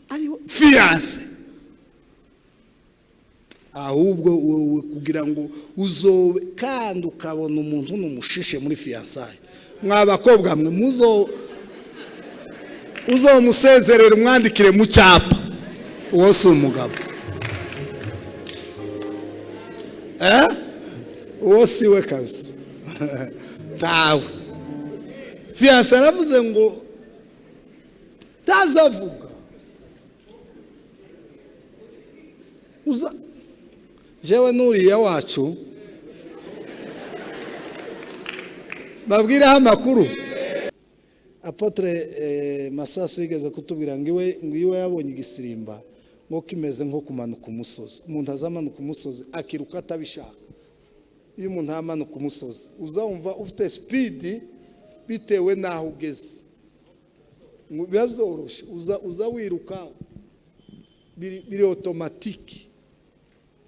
Ariho fiancé, ahubwo wowe kugira ngo uzobe kandi ukabona umuntu n'umushishe muri fiançailles. Mwa bakobwa mwe, muzo uzomusezerera umwandikire mu cyapa, uwo si umugabo, uwo si we kabisa, ntawe. Fiancé aravuze ngo tazavuga uza jewe nuriya wacu babwiraho amakuru. Apôtre Masasu yigeze kutubwira ngo iwe yabonye igisirimba ngo kimeze nko kumanuka umusozi. Umuntu azamanuka umusozi akiruka atabishaka. Iyo umuntu amanuka umusozi uzawumva ufite speed bitewe n'aho ugeze, biba byoroshye, uza wiruka biri automatique,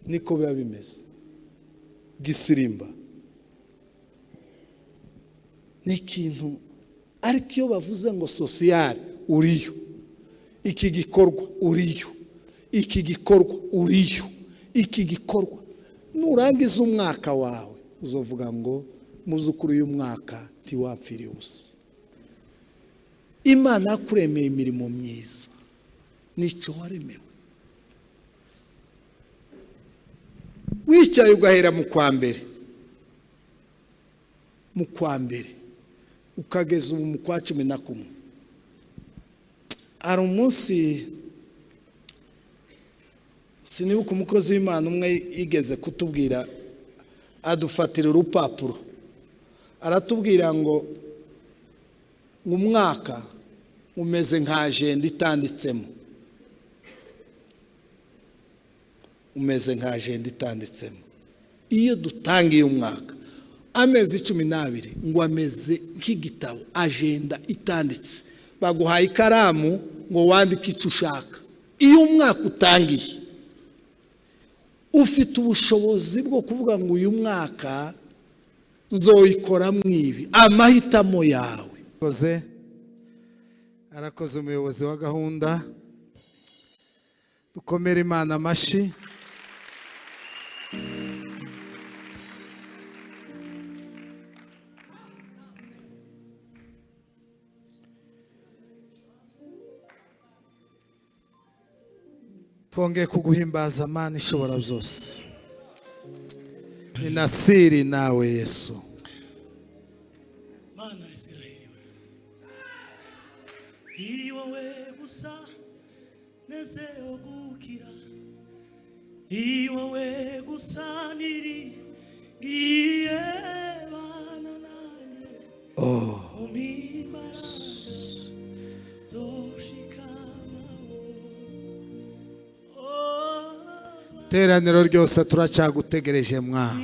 niko biba bimeze. Gisirimba ni ikintu, ariko iyo bavuze ngo social uriyo, iki gikorwa uriyo, iki gikorwa uriyo, iki gikorwa, nurangiza umwaka wawe uzovuga ngo mu by'ukuri uyu mwaka ntiwapfiriye ubusa. Imana yakuremeye imirimo myiza, nicyo waremewe. Wicaye ugahera mu kwa mbere, mu kwa mbere ukageza ubu mu kwa 11. Hari umunsi sinibuka, umukozi w'Imana umwe yigeze kutubwira, adufatira urupapuro aratubwira ngo umwaka umeze nka agenda itanditsemo, umeze nka agenda itanditsemo. Iyo dutangiye umwaka, amezi 12 ngo ameze nk'igitabo, agenda itanditse, baguhaye ikaramu ngo wandike icyo ushaka. Iyo umwaka utangiye ufite ubushobozi bwo kuvuga ngo uyu mwaka nzoyikoramo ibi, amahitamo yawe. Arakoze umuyobozi wa gahunda, dukomere Imana amashyi. Twongeye kuguhimbaza Mana ishobora byose, ni nasiri nawe Yesu. Mana Isiraheli we, ni wowe gusa nezeho gukira, ni wowe gusa niringiye, bana nanjye umpimbaza zoshikamaho. Teraniro ryose turacyagutegereje mwa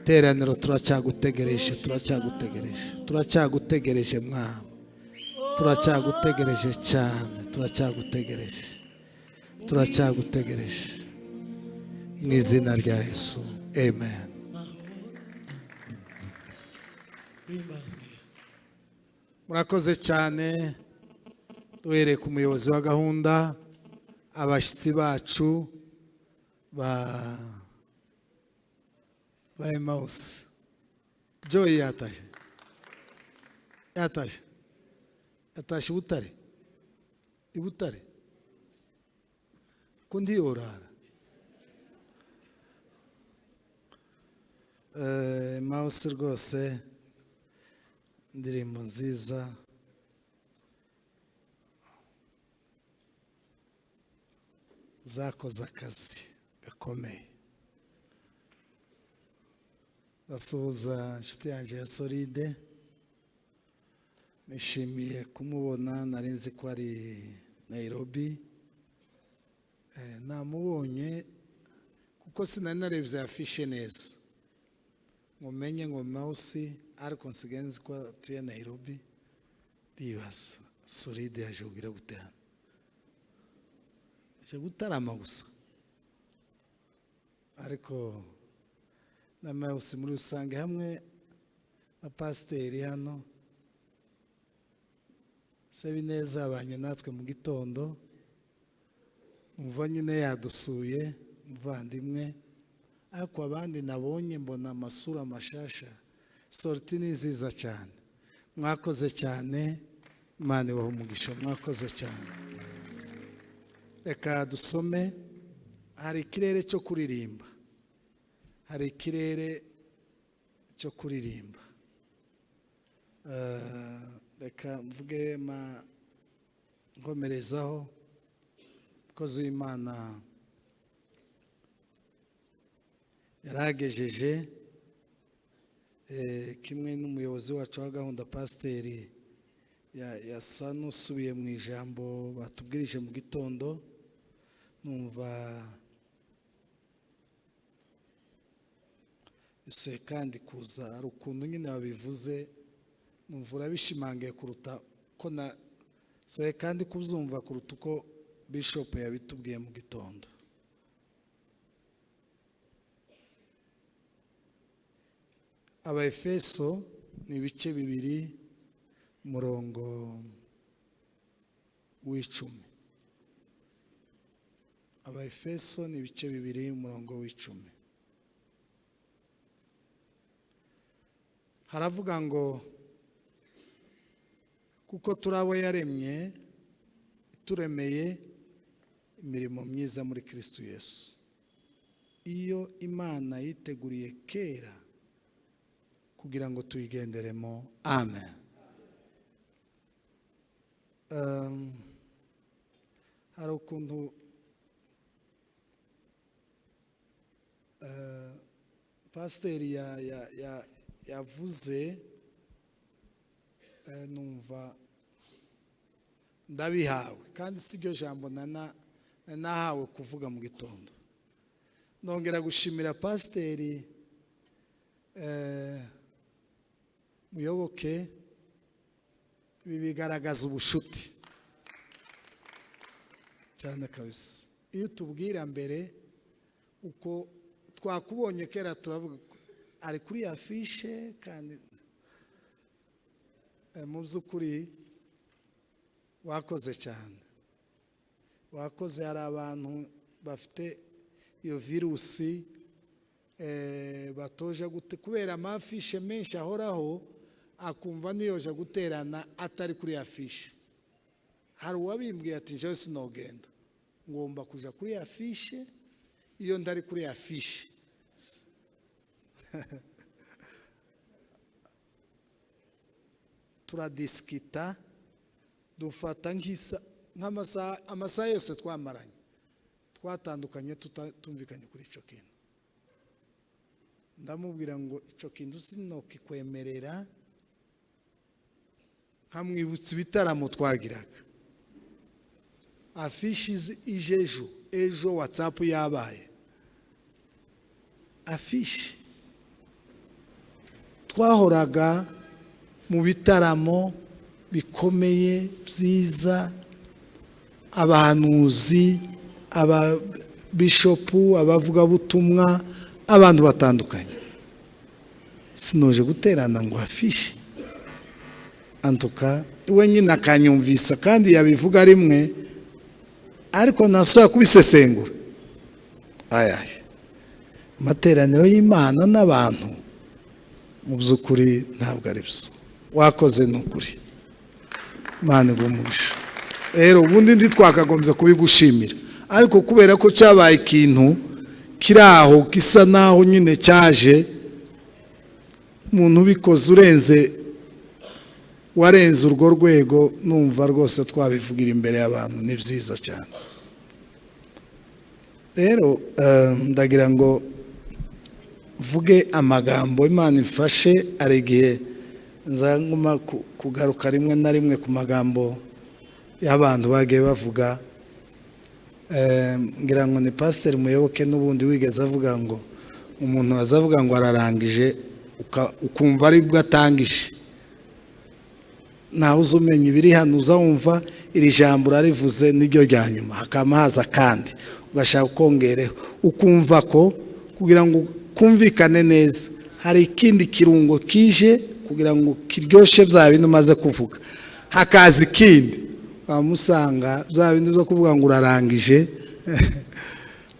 teraniro, turacyagutegereje, turacyagutegereje, turacyagutegereje mwa, turacyagutegereje cyane, turacyagutegereje, turacyagutegereje mu izina rya Yesu, amen. Murakoze cyane. Duhereye ku muyobozi wa gahunda, abashyitsi bacu ba Emmaus. Joy yataje, yataje, yatashye Butare, i Butare ko ndiyorara. Emmaus rwose indirimbo nziza. Zakoze akazi gakomeye. Ndasuhuza inshuti yanjye ya Solide, nishimiye kumubona, nari nzi ko ari Nairobi, namubonye kuko sinari narebye affiche neza ngo menye ngo Mawusi, ariko nsigaye nzi ko atuye Nairobi. Ndibaza Solide yaje kugira gute hano, yaje gutarama gusa, ariko na Mawusi muri rusange hamwe na pasiteri hano. Sebineza abanye natwe mu gitondo, umva nyine yadusuye muvandimwe, ariko abandi nabonye mbona amasura mashasha. Sortie ni nziza cyane, mwakoze cyane, Imana ibahe umugisha, mwakoze cyane. Reka dusome. Hari ikirere cyo kuririmba, hari ikirere cyo kuririmba. Reka mvuge nkomerezaho. Umukozi w'Imana yaragejeje kimwe n'umuyobozi wacu wa gahunda pasiteri yasa n'usubiye mu ijambo batubwirije mu gitondo. Numva bisuye kandi kuza hari ukuntu nyine babivuze, numva urabishimangiye kuruta ko na soye kandi kubyumva kuruta uko bishop yabitubwiye mu gitondo. Abaefeso ni ibice 2 umurongo w'10. Abaefeso ni ibice 2 umurongo w'10. Haravuga ngo kuko turi abo yaremye, turemeye imirimo myiza muri Kristo Yesu, iyo Imana yiteguriye kera kugira ngo tuyigenderemo. Amen. Hari ukuntu pasiteri yavuze, numva ndabihawe, kandi si iryo jambo nahawe kuvuga mu gitondo. Nongera gushimira pasiteri Muyoboke. Ibi bigaragaza ubushuti cyane kabisa. Iyo utubwira mbere uko twakubonye kera, turavuga ari kuri afishe, kandi mu by'ukuri wakoze cyane, wakoze. Hari abantu bafite iyo virusi batoje gute kubera amafishe menshi ahoraho, akumva niyoje guterana atari kuri afishe. Hari uwabimbwiye ati njyewe sinogenda, ngomba kuja kuri afishe, iyo ndari kuri afishe. Turadisikita, dufata nk'amasaha, amasaha yose twamaranye twatandukanye tutumvikanye kuri icyo kintu. Ndamubwira ngo icyo kintu sinokikwemerera, nkamwibutsa ibitaramo twagiraga, afishi ije ejo, ejo WhatsApp yabaye afishi. Twahoraga mu bitaramo bikomeye byiza, abahanuzi, ababishopu, abavugabutumwa, abantu batandukanye. Sinoje guterana ngo afishe antuka, we nyine akanyumvisa kandi yabivuga rimwe, ariko ntasubira kubisesengura. Ayaye amateraniro y'Imana n'abantu mu by'ukuri ntabwo ari byo. Wakoze ni ukuri, Imana iguhe umugisha. Rero ubundi ndi twakagombye kubigushimira, ariko kubera ko cyabaye ikintu kiri aho gisa naho nyine cyaje, umuntu ubikoze urenze warenze urwo rwego, numva rwose twabivugira imbere y'abantu ni byiza cyane. Rero ndagira ngo mvuge amagambo Imana ifashe. Hari igihe nzanguma kugaruka rimwe na rimwe ku magambo y'abantu bagiye bavuga. Ngira ngo ni pasiteri Muyoboke n'ubundi wigeze avuga ngo umuntu azavuga ngo ararangije, ukumva aribwo atangije. Nawe uzumenya ibiri hano, uzawumva iri jambo urarivuze niryo rya nyuma, hakaba haza kandi ugashaka kongereho, ukumva ko kugira ngo kumvikane neza hari ikindi kirungo kije kugira ngo kiryoshe bya bintu umaze kuvuga. Hakaza ikindi, wamusanga bya bindi byo kuvuga ngo urarangije,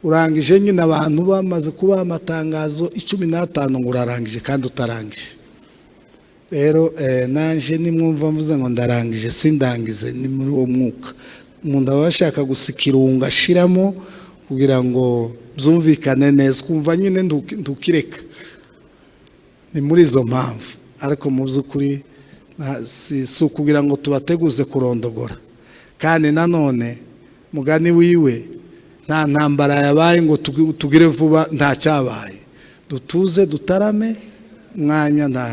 urangije nyine, abantu bamaze kuba amatangazo 15 ngo urarangije kandi utarangije. Rero nanje nimwumva mvuze ngo ndarangije, sindangize, ni muri uwo mwuka. Umuntu aba ashaka gusa ikirungo ashiramo kugira ngo byumvikane neza, kumva nyine ntukireka. Ni muri izo mpamvu, ariko mu by'ukuri si ukugira ngo tubateguze kurondogora. Kandi nanone mugani wiwe, nta ntambara yabaye ngo tugire vuba, nta cyabaye, dutuze dutarame mwanya nta,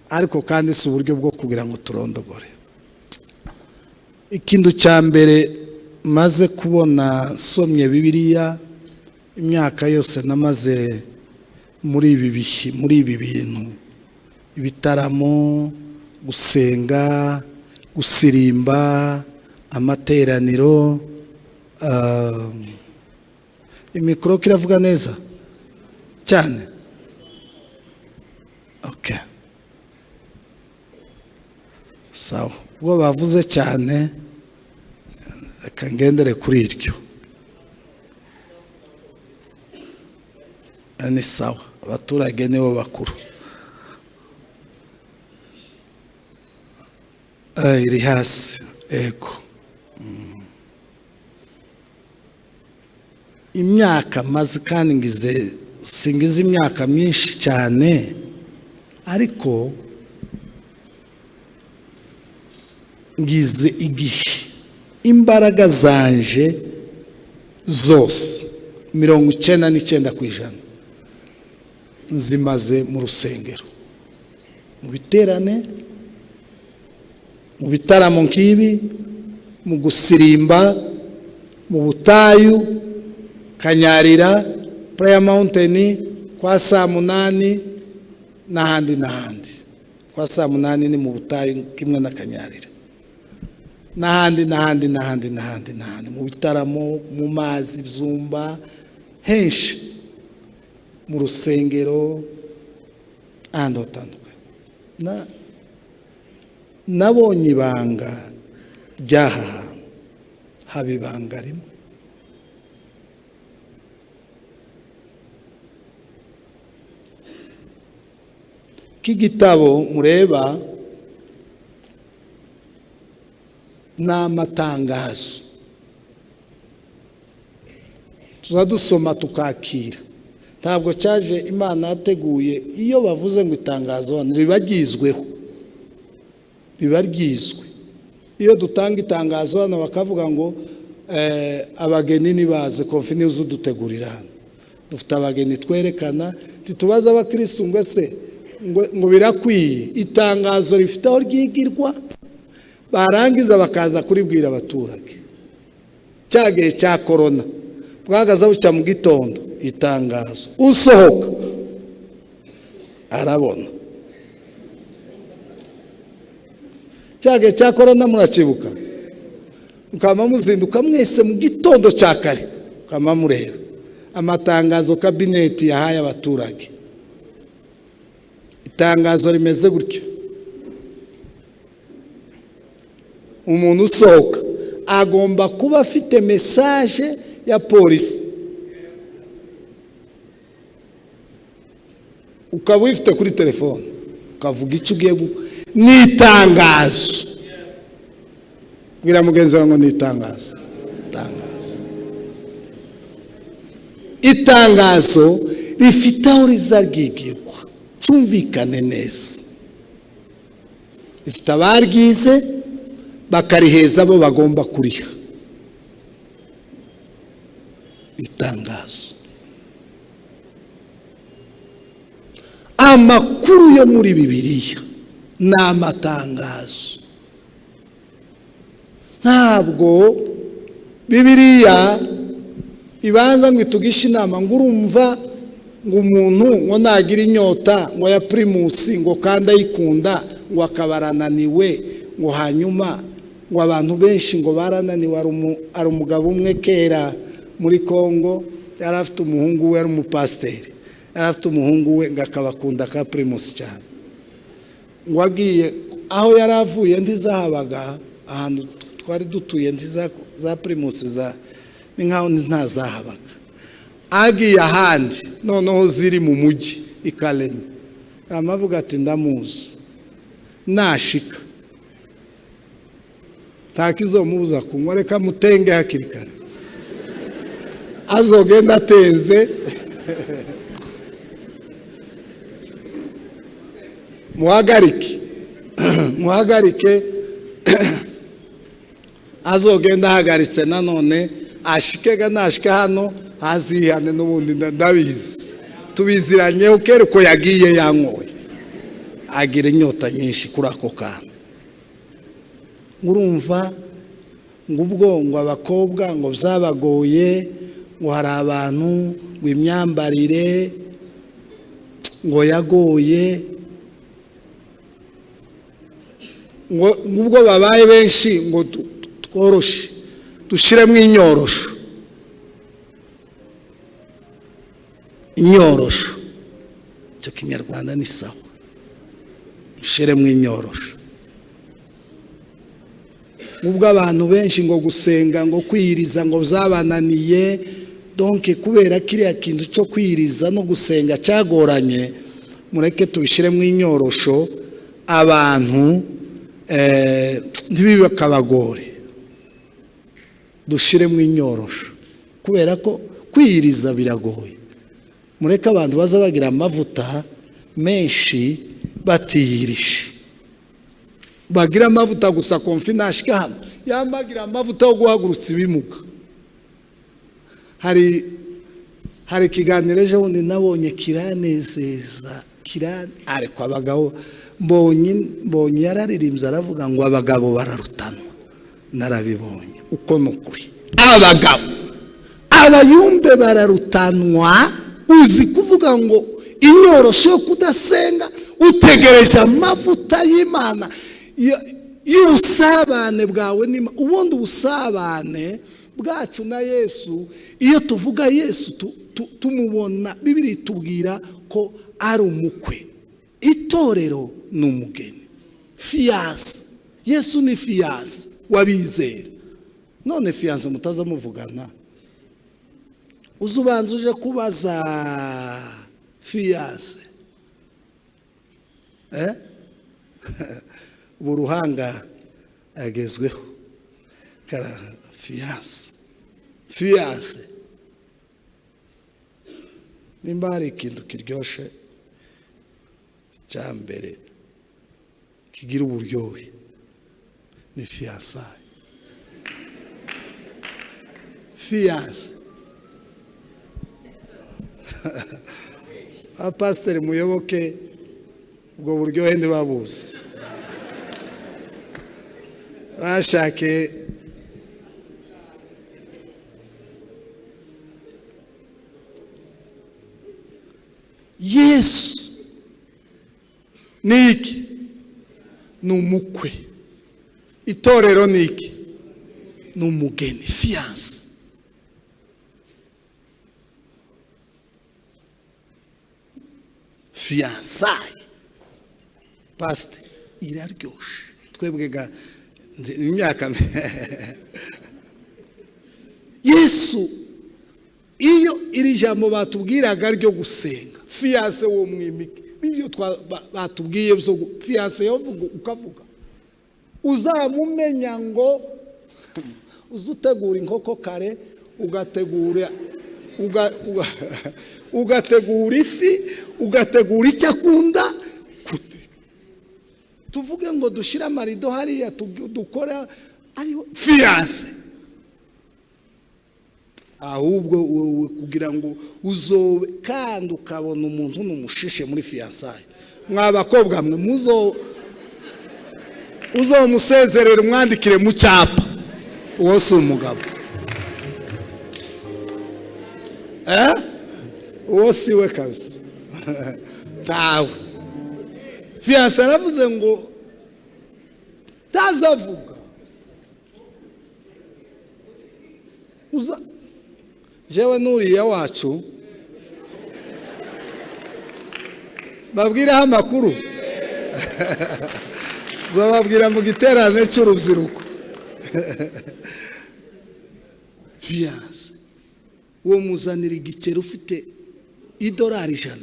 ariko kandi si uburyo bwo kugira ngo turondogore. Ikintu cya mbere maze kubona nsomye Bibiliya imyaka yose namaze muri ibi bihe, muri ibi bintu, ibitaramo, gusenga, gusirimba, amateraniro, imikoro kiravuga neza cyane. Okay, sawa, ubwo bavuze cyane reka ngendere kuri iryo. Ni sawa, abaturage nibo bakuru. Iri hasi, ego. Imyaka maze kandi ngize, singize imyaka myinshi cyane, ariko ngize igihe imbaraga zanje zose 99% nzimaze mu rusengero, mu biterane, mu bitaramo nk'ibi, mu gusirimba, mu butayu, Kanyarira, Prayer Mountain, kwa saa 8 n'ahandi n'ahandi. Kwa saa 8 ni mu butayu kimwe na Kanyarira, n'ahandi n'ahandi n'ahandi n'ahandi n'ahandi, mu bitaramo, mu mazi, byumba henshi, mu rusengero, ahandi hatandukanye. Nabonye ibanga ry'aha hantu, haba ibanga rimwe. K'igitabo mureba n'amatangazo tuzadusoma tukakira, ntabwo cyaje Imana yateguye. Iyo bavuze ngo itangazo hano riba ryizweho, riba ryizwe. Iyo dutanga itangazo hano bakavuga ngo abageni nibaze, Kofi News udutegurira hano, dufite abageni twerekana, ntitubaze abakristo ngo ese ngo birakwiye. Itangazo rifite aho ryigirwa, barangiza bakaza kuribwira abaturage. Cya gihe cya corona bwagaza bucya mu gitondo, itangazo usohoka arabona. Cya gihe cya corona murakibuka, mukaba muzinduka mwese mu gitondo cya kare, mukaba mureba amatangazo kabineti yahaye abaturage. Itangazo rimeze gutya: umuntu usohoka agomba kuba afite message ya polisi, ukaba uyifite kuri telefone, ukavuga icyo ugiye ni itangazo. Bwira mugenzi wawe ngo ni itangazo. Itangazo, itangazo rifite aho rizaryigirwa, cyumvikane neza, rifite abaryize bakariheza abo bagomba kuriha. Itangazo, amakuru yo muri Bibiliya ni amatangazo. Ntabwo Bibiliya ibanza ngo itugishe inama ngo urumva ngo umuntu ngo nagira inyota ngo ya Primus ngo kandi ayikunda ngo akabarananiwe ngo hanyuma ngo abantu benshi ngo barananiwe. Ari umugabo umwe kera muri Kongo, yari afite umuhungu we, ari umupasiteri, yari afite umuhungu we ngo akabakunda ka Primus cyane, ngo agiye Aho yari avuye ntizahabaga, ahantu twari dutuye za Primus za ni nkaho ntazahabaga. Agiye ahandi noneho ziri mu mujyi ikarema, amavuga ati ndamuzi nashika ntakizomubuza kunywa, reka mutenge hakiri kare azogenda atenze. Muhagarike muhagarike, azogenda ahagaritse nanone ashikega, nashika hano hazihane n'ubundi ndabizi tubiziranye, ukere uko yagiye yanyoye agira inyota nyinshi kuri ako kantu. Urumva ngo ubwo ngo abakobwa ngo byabagoye, ngo hari abantu ngo imyambarire ngo yagoye, ngo ubwo babaye benshi ngo tworoshe dushyiremo inyorosho. Inyorosho icyo kinyarwanda ni sawa, dushyiremo inyorosho. Ubwo abantu benshi ngo gusenga ngo kwiyiriza ngo byabananiye, donc kubera kiriya kintu cyo kwiyiriza no gusenga cyagoranye, mureke tubishyiremo inyorosho abantu ntibibakabagore, dushyiremo inyorosho kubera ko kwiyiriza biragoye. Mureke abantu baza bagira amavuta menshi batiyirishe, bagira amavuta gusa konfinashika hano yambagira amavuta yo guhagurutsa ibimuga. Hari ikiganiro ejo bundi nabonye kiranezeza, ariko abagabo mbonye yararirimbye aravuga ngo abagabo bararutanwa. Narabibonye uko nukuri, abagabo abayumbe bararutanwa. Uzi kuvuga ngo inyorosho yo kudasenga, utegereje amavuta y'Imana y'ubusabane bwawe n'Imana. Ubundi ubusabane bwacu na Yesu, iyo tuvuga Yesu tumubona, Bibiliya itubwira ko ari umukwe, itorero ni umugeni, fiyanse. Yesu ni fiyanse wabizera. None fiyanse mutaza muvugana, uzubanza uje kubaza fiyanse uburuhanga agezweho kara fiyanse. Fiyanse nimba hari ikintu kiryoshe cya mbere kigira uburyohe ni fiyansaye. Fiyanse abapasiteri muyoboke ubwo buryohe ntibabuzi, bashake Yesu ni iki? Ni umukwe. Itorero ni iki? Ni umugeni, fiyanse. Fiyansaye pasite iraryoshe. Twebwe ga imyaka Yesu iyo iri jambo batubwiraga ryo gusenga, fiyanse wo mwimike, ibyo batubwiye byo fiyanse yovuga ukavuga, uzamumenya ngo uzutegura inkoko kare, ugategura ugategura ifi, ugategura icyo akunda. Tuvuge ngo dushyire amarido hariya dukora ariho fiyanse. Ahubwo kugira ngo uzobe kandi ukabona umuntu n'umushishe muri fiyansaye. Mwa bakobwa mwe uzomusezerera umwandikire mu cyapa, uwo si umugabo, uwo si we kabisa ntawe. Fiyanse aravuze ngo tazavuga uza jewe nuriya wacu babwiraho amakuru. Zababwira mu giterane cy'urubyiruko. Fiyanse uwo muzanira igiceri ufite $100,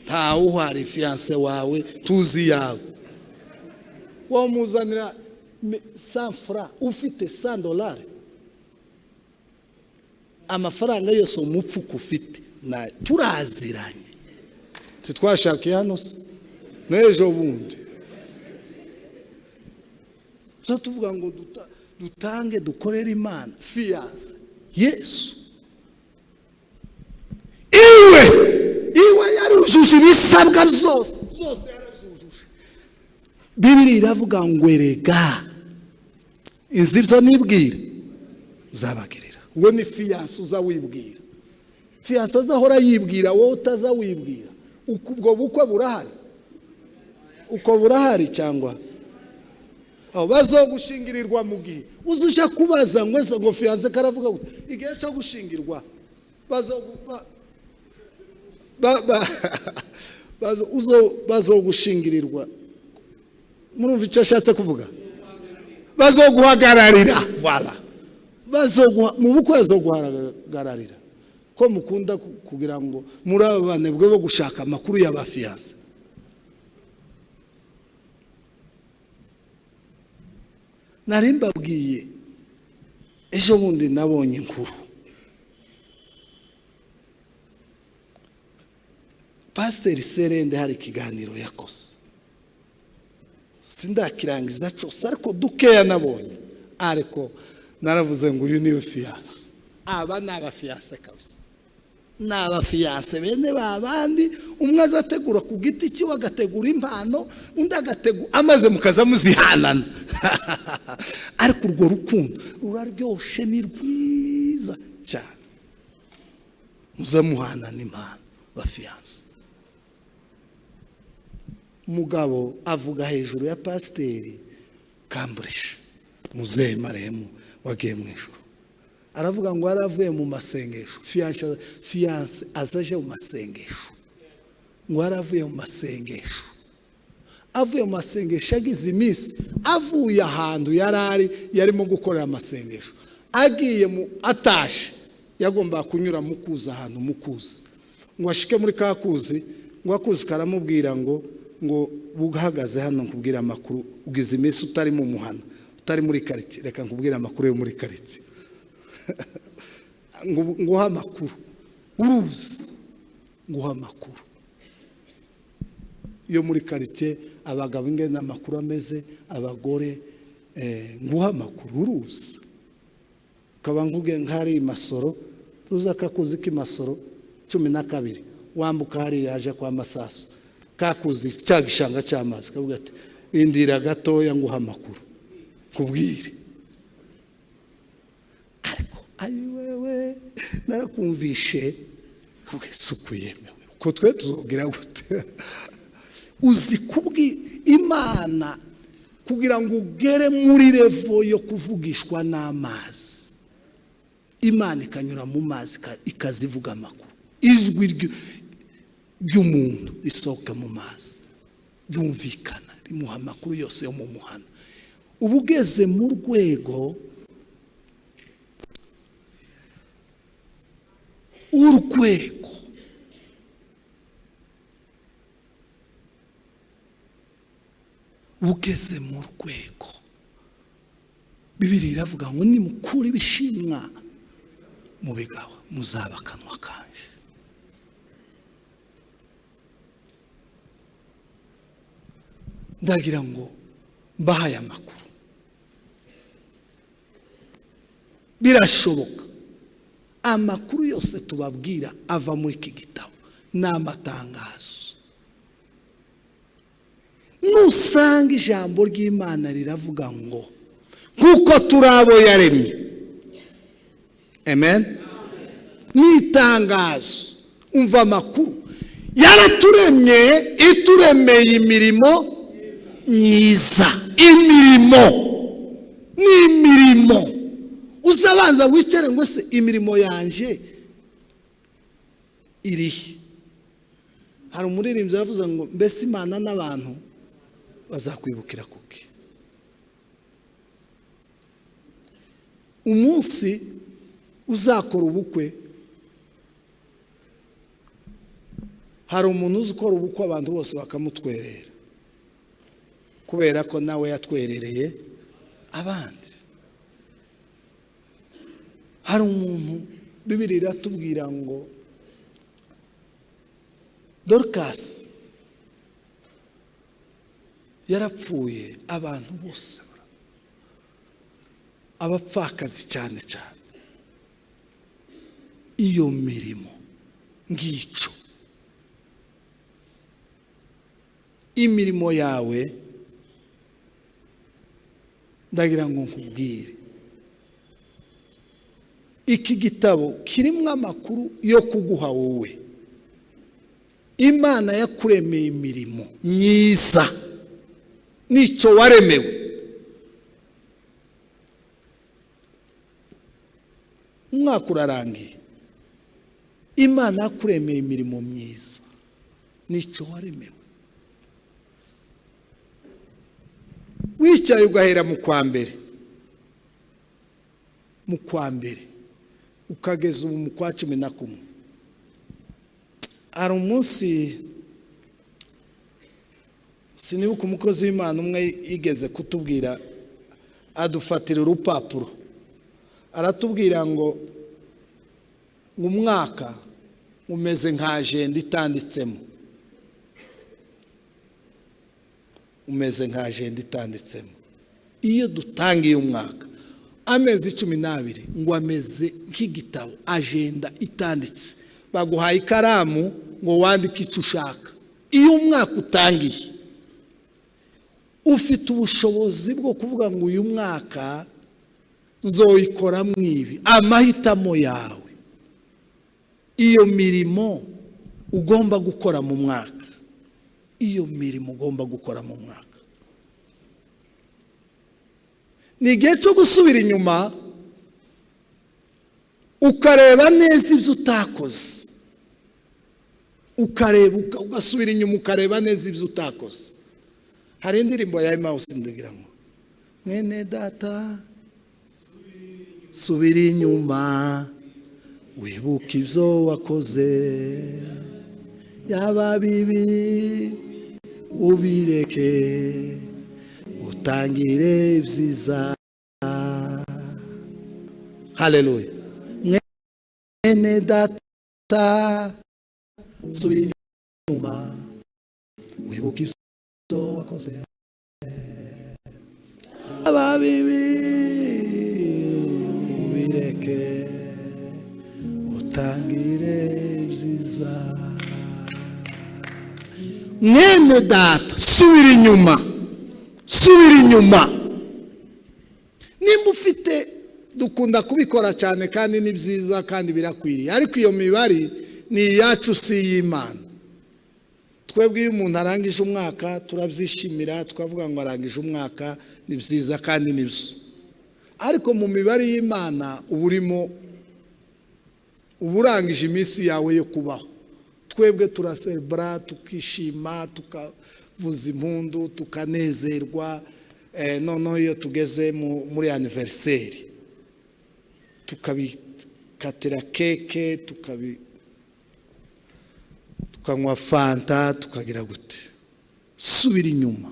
ntawe uhari fiyanse wawe tuzi yawe. Uwo muzanira $100 ufite $100, amafaranga yose umupfuko ufite na turaziranye, titwashakiye hano se n'ejo bundi zo tuvuga ngo dutange dukorere Imana. Fiyanse Yesu iwe yarujuje ibisabwa byose, byose yarabyujuje. Bibiri iravuga ngo erega izi byo nibwira zabagirira. Uwo ni fiyanse uza wibwira, fiyanse azahora yibwira, wowe utaza wibwira. Ubwo bukwe burahari, uko burahari cyangwa aho bazogushingirirwa mu gihe uzuja kubaza ngo ese ngo fiyanse karavuga gute igihe cyo gushingirwa bazogushingirirwa. Murumva icyo ashatse kuvuga? Bazoguhagararira, voilà, bazoguha mu bukwe, bazoguhagararira. Ko mukunda kugira ngo muri aba banebwe bo gushaka amakuru y'abafiyanse. Nari mbabwiye ejo bundi nabonye inkuru, Pasiteri Serende hari ikiganiro yakoze, sindakirangiza cyose ariko dukeya nabonye, ariko naravuze ngo uyu niwe fiyanse. Aba ni abafiyanse kabisa, ni abafiyanse bene babandi, umwe azategura ku giti cyiwe agategura impano, undi agategura amaze mukaza muzihanana. Ariko urwo rukundo ruraryoshe, ni rwiza cyane, muzamuhanana impano bafiyanse. Mugabo avuga hejuru ya Pasiteri Kamburisha muzehe maremu wagiye mu ijuru, aravuga ngo yaravuye mu masengesho, fiyanse azaje mu masengesho, ngo yaravuye mu masengesho, avuye mu masengesho agize iminsi avuye ahantu yarari yarimo gukorera amasengesho, agiye mu atashe yagombaga kunyura mu kuzi, ahantu mu kuzi, ngo ashike muri ka kuzi, ngo akuzi karamubwira ngo buhagaze hano nkubwira amakuru, ugize iminsi utari mu muhana, utari muri quartier, reka nkubwira amakuru yo muri quartier. Nguha amakuru uruzi, nguha amakuru yo muri quartier, abagabo ingene amakuru ameze, abagore, nguha amakuru uruzi. Ukaba nkubwiye nk'ari Masoro, tuzi akakuzi k'imasoro 12, wambuka hari yaje kwa Masaso, kakuzi cya gishanga cy'amazi, kavuga ati rindira gatoya nguha amakuru kubwire. Ariko ayi wewe narakumvishe isuku yemewe, ko twe tuzogira gute? Uzi kubwi Imana kugira ngo ugere muri revo yo kuvugishwa n'amazi, Imana ikanyura mu mazi ikazivuga amakuru, ijwi ry'umuntu risohoka mu mazi ryumvikana, rimuha amakuru yose yo mu muhana. Uba ugeze mu rwego, urwego ugeze mu rwego. Bibiri iravuga ngo nimukure ibishimwa mu bigawa muzaba akanwa kanje. Ndagira ngo mbahaye amakuru, birashoboka amakuru yose tubabwira ava muri iki gitabo ni amatangazo. Nusanga ijambo ry'Imana riravuga ngo kuko turi abo yaremye, amen, ni itangazo. Umva amakuru, yaraturemye, ituremeye imirimo myiza. Imirimo ni imirimo. Uzabanza wicare ngo se imirimo yanje irihe? Hari umuririmbyi yavuze ngo mbese Imana n'abantu Bazakwibukira kuki? Umunsi uzakora ubukwe, hari umuntu uzi ukora ubukwe abantu bose bakamutwerera, kubera ko nawe yatwerereye abandi. Hari umuntu, Bibiliya iratubwira ngo Dorcas yarapfuye, abantu bose, abapfakazi cyane cyane. Iyo mirimo ngico, imirimo yawe, ndagira ngo nkubwire, iki gitabo kirimo amakuru yo kuguha wowe. Imana yakuremeye imirimo myiza, nicyo waremewe. Umwaka urarangiye, Imana yakuremeye imirimo myiza, nicyo waremewe. Wicaye ugahera mu kwa mbere, mu kwa mbere ukageza ubu mu kwa 11. Hari umunsi sinibuka, umukozi w'Imana umwe yigeze kutubwira, adufatira urupapuro aratubwira ngo umwaka umeze nka ajenda itanditsemo, umeze nka ajenda itanditsemo. Iyo dutangiye umwaka, amezi 12 ngo ameze nk'igitabo, ajenda itanditse. Baguhaye ikaramu ngo wandike icyo ushaka. Iyo umwaka utangiye, ufite ubushobozi bwo kuvuga ngo uyu mwaka nzoyikoramo ibi, amahitamo yawe, iyo mirimo ugomba gukora mu mwaka, iyo mirimo ugomba gukora mu mwaka. Ni igihe cyo gusubira inyuma ukareba neza ibyo utakoze, ukareba, ugasubira inyuma ukareba neza ibyo utakoze. Hari indirimbo ya Emmaus ndagira ngo mwene data subira inyuma wibuke ibyo wakoze, yaba bibi ubireke utangire ibyiza. Haleluya. Mwene data subira inyuma wibuke ibyo wakoze, yaba bibi ubireke utangire ibyiza. Mwene data subira inyuma, subira inyuma. Nimba ufite, dukunda kubikora cyane kandi ni byiza kandi birakwiriye, ariko iyo mibare ni iyacu si iy'Imana. Twebwe iyo umuntu arangije umwaka turabyishimira, tukavuga ngo arangije umwaka, ni byiza kandi ni byo. Ariko mu mibare y'Imana uba urimo, uba urangije iminsi yawe yo kubaho. Twebwe turaserebura, tukishima, tukavuza impundu, tukanezerwa. Noneho iyo tugeze muri aniveriseri tukabikatira keke, tukanywa fanta, tukagira gute. Subira inyuma,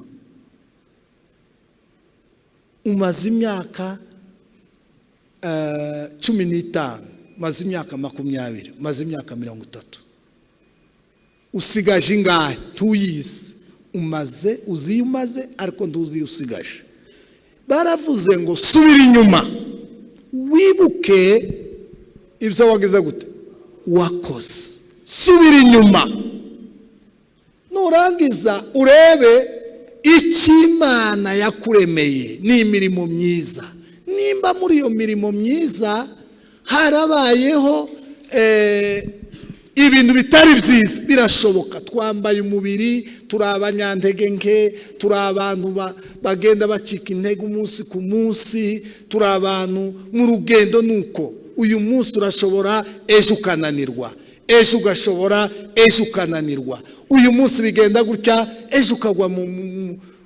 umaze imyaka 15, umaze imyaka 20, umaze imyaka 30, usigaje ingahe? Ntuyizi. Umaze, uzi umaze, ariko ntuzi usigaje. Baravuze ngo subira inyuma wibuke ibyo wagize gute, wakoze. Subira inyuma, nurangiza urebe icyo Imana yakuremeye, ni imirimo myiza. Nimba muri iyo mirimo myiza harabayeho ibintu bitari byiza, birashoboka. Twambaye umubiri, turi abanyantege nke, turi abantu bagenda bacika intege umunsi ku munsi, turi abantu mu rugendo. Nuko uyu munsi urashobora, ejo ukananirwa, ejo ugashobora, ejo ukananirwa. Uyu munsi bigenda gutya, ejo ukagwa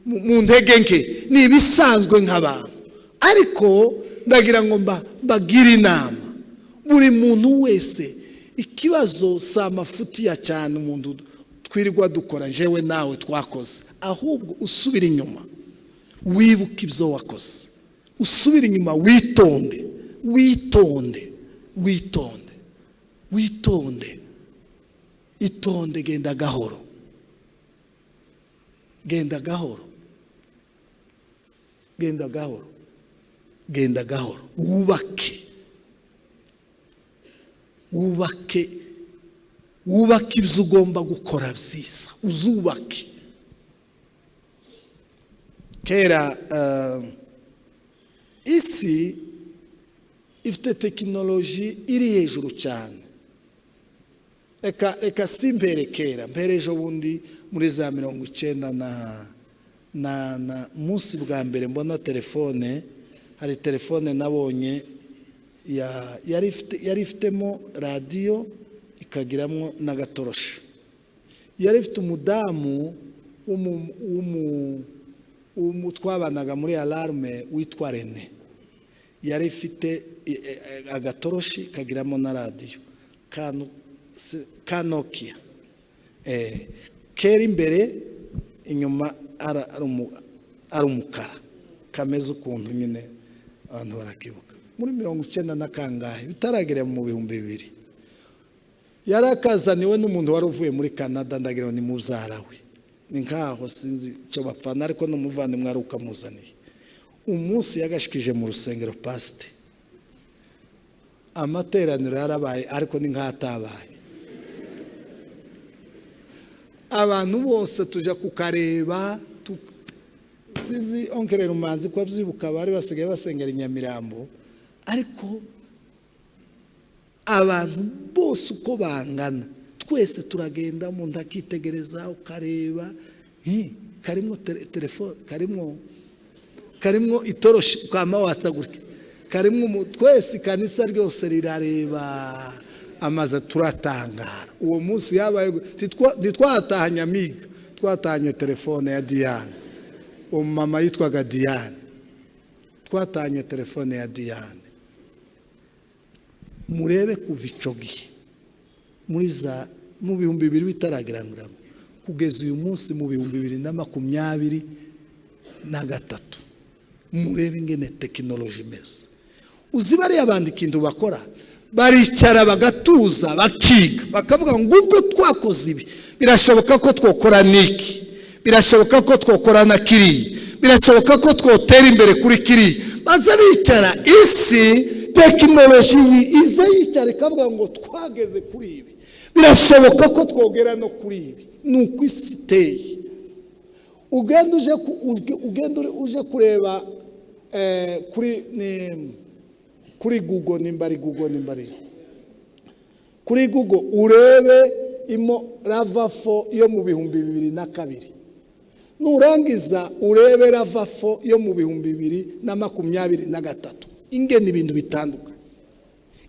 mu ntege nke, ni ibisanzwe nk'abantu. Ariko ndagira ngo mbagire inama buri muntu wese. Ikibazo si amafuti ya cyane umuntu twirirwa dukora, jewe nawe twakoze, ahubwo usubira inyuma wibuke ibyo wakoze, usubire inyuma witonde, witonde, witonde, witonde, itonde, genda gahoro, genda gahoro, genda gahoro, genda gahoro, wubake, wubake, wubake ibyo ugomba gukora byiza, uzubake. Kera isi ifite tekinoloji iri hejuru cyane. Reka si mbere kera, mbere ejo bundi muri za 90 na munsi bwa mbere mbona telefone, hari telefone nabonye yari ifitemo radiyo ikagiramo n'agatoroshi. Yari ifite umudamu twabanaga muri alarme witwa Rene, yari ifite agatoroshi kagiramo na radiyo ka Nokia, kera imbere inyuma ari umukara, kameze ukuntu nyine abantu barakibuka. Muri 90 na kangahe bitaragera mu 2000, yari akazaniwe n'umuntu wari uvuye muri Canada, ndagira ngo ni mubyara we, ni nkaho sinzi icyo bapfana, ariko n'umuvandimwe wari ukamuzaniye. Umunsi yagashikije mu rusengero pasite, amateraniro yarabaye ariko ni nk'atabaye. Abantu bose tujya kukareba, sinzi onkerera umanzi ko abyibuka, bari basigaye basengera i Nyamirambo, ariko abantu bose uko bangana twese turagenda, umuntu akitegereza ukareba, karimo telefone, karimo itoroshi ukama watsa gutya, karimo twese, ikanisa ryose rirareba amaze, turatangara. Uwo munsi yabaye ntitwatahanye amiga, twatahanye telefone ya Diane, uwo mama yitwaga Diane, twatahanye telefone ya Diane. Murebe kuva icyo gihe muri za mu 2000 bitaragira kugeza uyu munsi mu 2023, murebe ingene tekinoloji imeze. Uzi bariya bandi ikintu bakora, baricara bagatuza bakiga, bakavuga ngo ubwo twakoze ibi birashoboka ko twokora niki, birashoboka ko twokora na kiriya, birashoboka ko twotera imbere kuri kiriya. Baza bicara, isi tekinoloji iza yicara ikavuga ngo twageze kuri ibi, birashoboka ko twogera no kuri ibi. Ni uko isi iteye. Ugenda uje kureba kuri Google, nimba ari Google, nimba ari kuri Google, urebe imo RAV4 yo mu 2002, nurangiza urebe RAV4 yo mu 2023, ingene ibintu bitandukanye.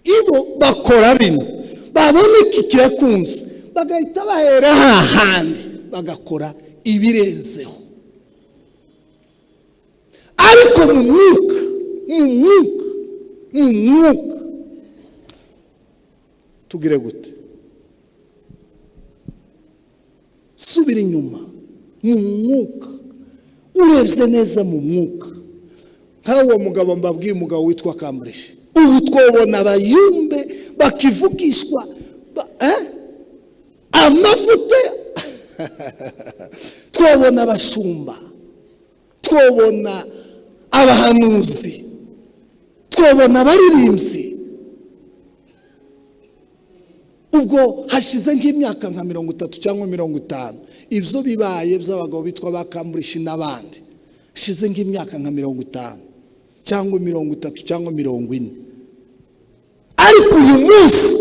Ibo bakora bino, babona iki kirakunze, bagahita bahera hahandi bagakora ibirenzeho. Ariko mu mwuka, mu mwuka, mu mwuka tugire gute? Subira inyuma mu mwuka, urebye neza mu mwuka. Nk'uwo mugabo mbabwiye, umugabo witwa Kamburishe, ubu twobona abayumbe bakivugishwa amavuta, twobona abashumba, twobona abahanuzi, twobona abaririmbyi. Ubwo hashize nk'imyaka nka 30 cyangwa 50 ibyo bibaye by'abagabo bitwa ba Kamburishe n'abandi, hashize nk'imyaka nka 50 cyangwa 30 cyangwa 40. Ariko uyu munsi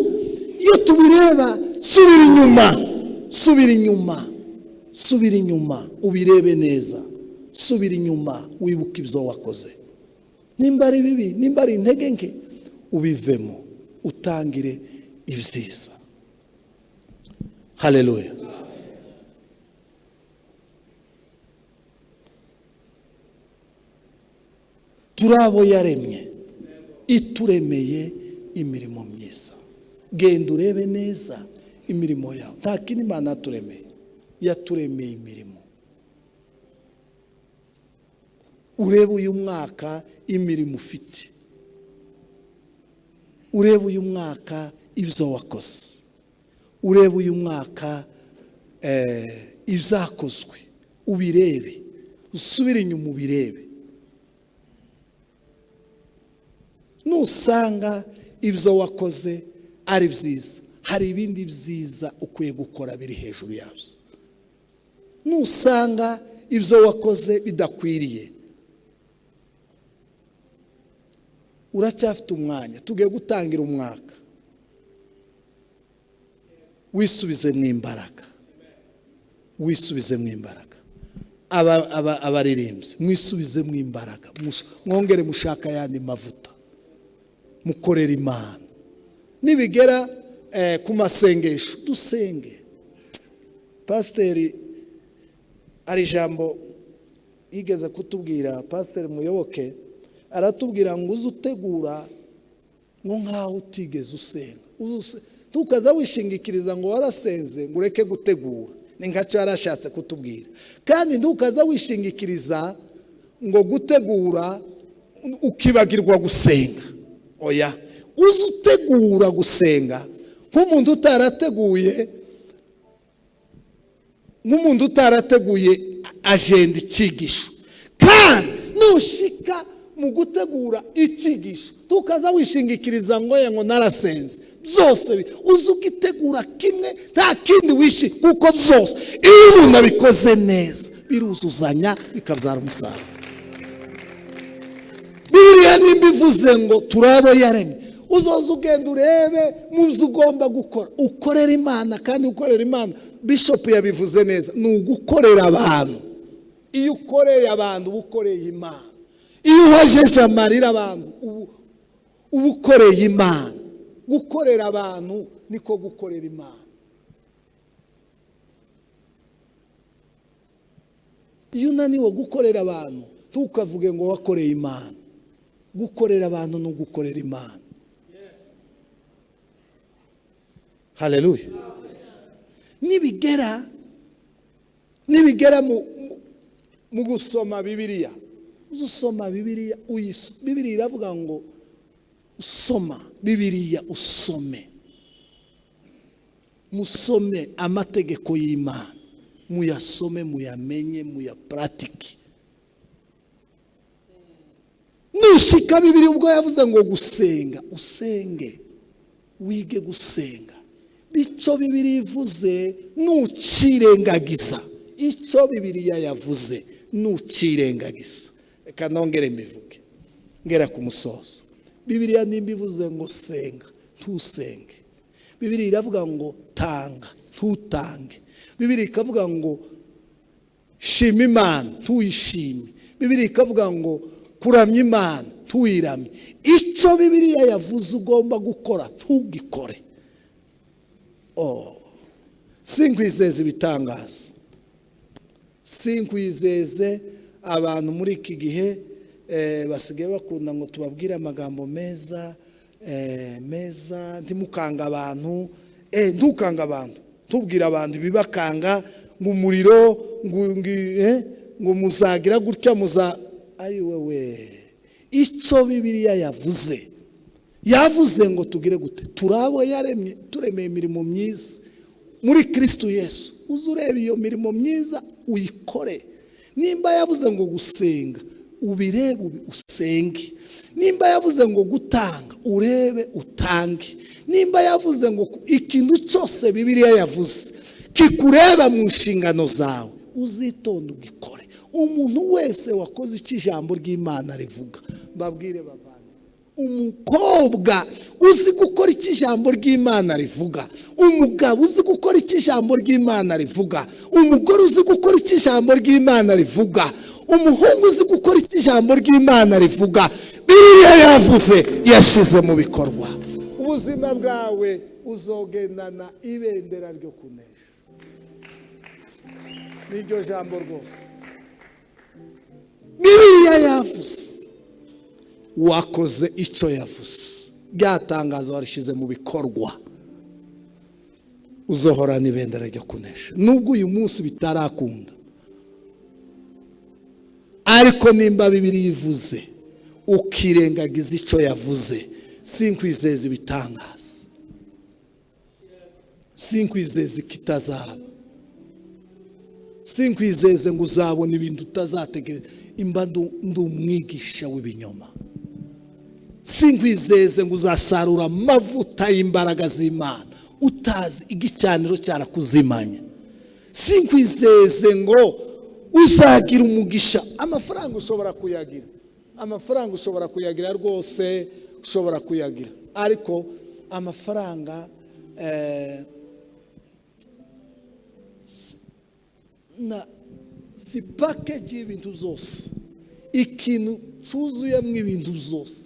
iyo tubireba, subira inyuma, subira inyuma, subira inyuma, ubirebe neza, subira inyuma wibuke ibyo wakoze, nimba ari bibi, nimba ari intege nke, ubivemo utangire ibyiza. Haleluya. Turi abo yaremye, ituremeye imirimo myiza. Genda urebe neza imirimo yawe. Nta kindi Imana yaturemeye, yaturemeye imirimo. Urebe uyu mwaka imirimo ufite, urebe uyu mwaka ibyo wakoze, urebe uyu mwaka ibyakozwe, ubirebe, usubire inyuma ubirebe. Nusanga ibyo wakoze ari byiza, hari ibindi byiza ukwiye gukora biri hejuru yabyo. Nusanga ibyo wakoze bidakwiriye, uracyafite umwanya. Tugiye gutangira umwaka, wisubize mu imbaraga, wisubize mu imbaraga. Abaririmbyi mwisubize mu imbaraga, mwongere mushaka ayandi mavuta, mukorera Imana. Nibigera ku masengesho dusenge. Pasiteri hari ijambo yigeze kutubwira, Pasiteri Muyoboke aratubwira ngo uze utegura ngo nkaho utigeze usenga, ntukaza wishingikiriza ngo warasenze ngo ureke gutegura. Ni nka cyo yarashatse kutubwira. Kandi ntukaza wishingikiriza ngo gutegura ukibagirwa gusenga. Oya, uze utegura gusenga nk'umuntu utarateguye, nk'umuntu utarateguye agenda icyigisho. Kandi nushika mu gutegura icyigisho, tukaza wishingikiriza ngo ye ngo narasenze, byose uze ugitegura kimwe, nta kindi wishi, kuko byose iyo umuntu abikoze neza biruzuzanya bikabyara umusaruro. Bibiliya nimba ivuze ngo turabo yaremye, uzoza ugenda urebe mu byo ugomba gukora, ukorera Imana. Kandi ukorera Imana, Bishop yabivuze neza, ni ugukorera abantu. Iyo ukoreye abantu uba ukoreye Imana. Iyo uhojeje amarira abantu uba ukoreye Imana. Gukorera abantu niko gukorera Imana. Iyo unaniwe gukorera abantu, ntukavuge ngo wakoreye Imana. Gukorera abantu ni ugukorera Imana. Haleluya. Nibigera mu gusoma Bibiliya, uzusoma Bibiliya, Bibiliya iravuga ngo usoma Bibiliya, usome, musome amategeko y'Imana, muyasome, muyamenye, muyaparatike. Nushika Bibiliya ubwo yavuze ngo gusenga, usenge, wige gusenga. Icyo Bibiliya ivuze nucirengagiza, icyo Bibiliya yavuze nucirengagiza. Reka nongere mbivuge ngera ku musozo. Bibiliya nimba ivuze ngo senga, ntusenge. Bibiliya iravuga ngo tanga, ntutange. Bibiliya ikavuga ngo shima Imana, ntuyishime. Bibiliya ikavuga ngo kuramya Imana, ntuyiramye. Icyo Bibiliya yavuze ugomba gukora, ntugikore. Sinkwizeze ibitangaza, sinkwizeze. Abantu muri iki gihe basigaye bakunda ngo tubabwire amagambo meza, meza, ntimukanga abantu. Ntukanga abantu, tubwira abantu ibibakanga, ngo umuriro, ngo muzagira gutya, muza ayiwewe. Icyo Bibiliya yavuze, yavuze ngo tugire gute? Turabo yaremye, turemeye imirimo myiza muri Kristo Yesu. Uze urebe iyo mirimo myiza uyikore. Nimba yavuze ngo gusenga, ubirebe usenge. Nimba yavuze ngo gutanga, urebe utange. Nimba yavuze ngo ikintu cyose Bibiliya yavuze kikureba mu nshingano zawe, uzitonde ugikore. Umuntu wese wakoze icyo ijambo ry'Imana rivuga, mbabwire bavane, umukobwa uzi gukora icyo ijambo ry'Imana rivuga, umugabo uzi gukora icyo ijambo ry'Imana rivuga, umugore uzi gukora icyo ijambo ry'Imana rivuga, umuhungu uzi gukora icyo ijambo ry'Imana rivuga, Bibiliya yavuze yashize mu bikorwa, ubuzima bwawe uzogendana ibendera ryo kunesha. Niryo jambo rwose Bibiliya yavuze. Wakoze icyo yavuze, ryatangazo warishyize mu bikorwa, uzohorana ibendera ryo kunesha. Nubwo uyu munsi bitarakunda, ariko nimba Bibiliya ivuze ukirengagiza icyo yavuze, sinkwizeza ibitangaza, sinkwizeza ikitazaba, sinkwizeze ngo uzabona ibintu utazategereza. Imba ndi umwigisha w'ibinyoma. Sinkwizeze ngo uzasarura amavuta y'imbaraga z'Imana utazi igicaniro cyarakuzimanya. Sinkwizeze ngo uzagira umugisha. Amafaranga ushobora kuyagira, amafaranga ushobora kuyagira rwose, ushobora kuyagira, ariko amafaranga na si package y'ibintu byose. Ikintu cyuzuyemo ibintu byose,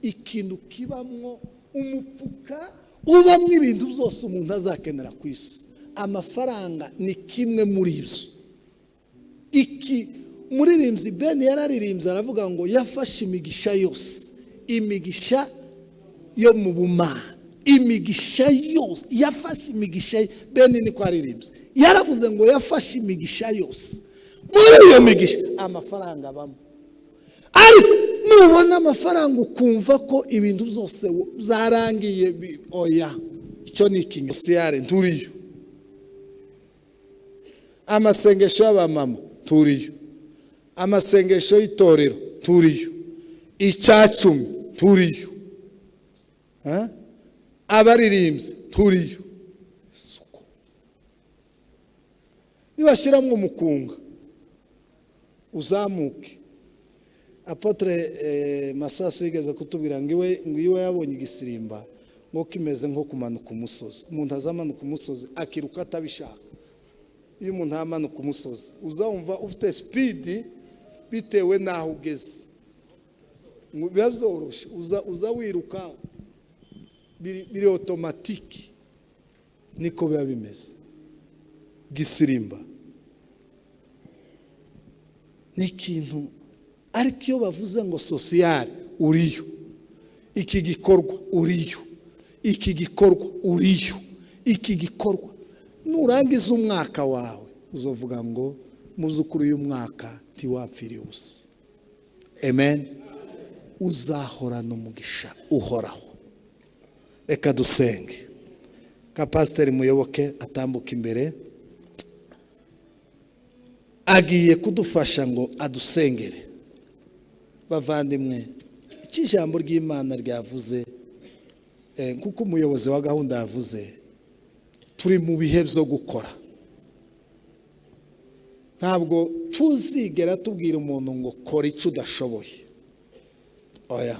ikintu kibamwo umufuka ubamo ibintu byose umuntu azakenera ku isi, amafaranga ni kimwe muri ibyo. Iki muririmbyi Ben yararirimbye, aravuga ngo yafashe imigisha yose, imigisha yo mu bumana, imigisha yose, yafashe imigisha. Ben niko aririmbye, yaravuze ngo yafashe imigisha yose. Muri iyo migisha amafaranga abamo, ariko nubona amafaranga ukumva ko ibintu byose byarangiye, oya, icyo ni ikinyosiyare. Nturiyo amasengesho y'abamama, turiyo amasengesho y'itorero, turiyo icyacumi, turiyo abaririmbyi, turiyo isuku. Nibashyiramo umukunga uzamuke. Apôtre Masasu yigeze kutubwira ngo iwe yabonye igisirimba ngo kimeze nko kumanuka umusozi. Umuntu azamanuka umusozi akiruka atabishaka. Iyo umuntu amanuka umusozi, uzawumva ufite speed bitewe n'aho ugeze. Ngo biba byoroshye, uza wiruka, biri automatique. Niko biba bimeze. Gisirimba ni ikintu, ariko iyo bavuze ngo social, uriyo iki gikorwa, uriyo iki gikorwa, uriyo iki gikorwa. Nurangiza umwaka wawe uzovuga ngo mu by'ukuri uyu mwaka ntiwapfiriye ubusa. Amen. Uzahorana umugisha uhoraho. Reka dusenge. Ka Pasiteri Muyoboke atambuka imbere, agiye kudufasha ngo adusengere. Bavandimwe, icyo ijambo ry'Imana ryavuze, kuko umuyobozi wa gahunda yavuze, turi mu bihe byo gukora. Ntabwo tuzigera tubwira umuntu ngo kora icyo udashoboye, oya.